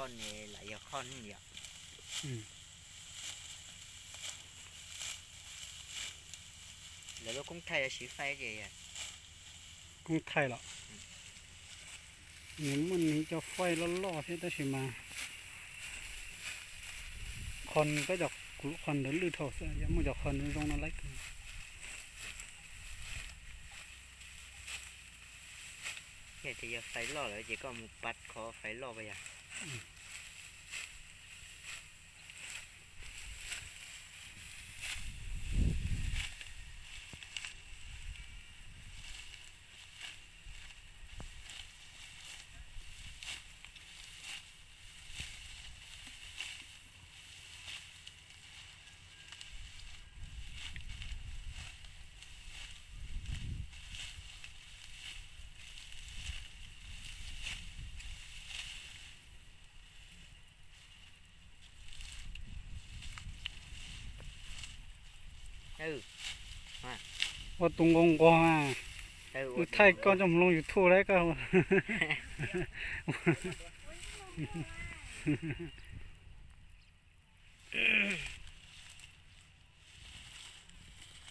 Koj ne lam yog koj ne yom. Lawv lub koob thaij siv faij ces koob thaij los nws muaj nws cov faij loj loj thiab tab sis mas qhov peb cov kuv qhov ntawd lwj dhau xwb, yog muaj cov qhov ntawd zoo no laiv kawg. Yog tias yog faij loj lawm ces koj mus pav qhov faij loj pas yog. Ua tus nquag nquag, wb thaij koj coj mus loo YouTube lawm koj.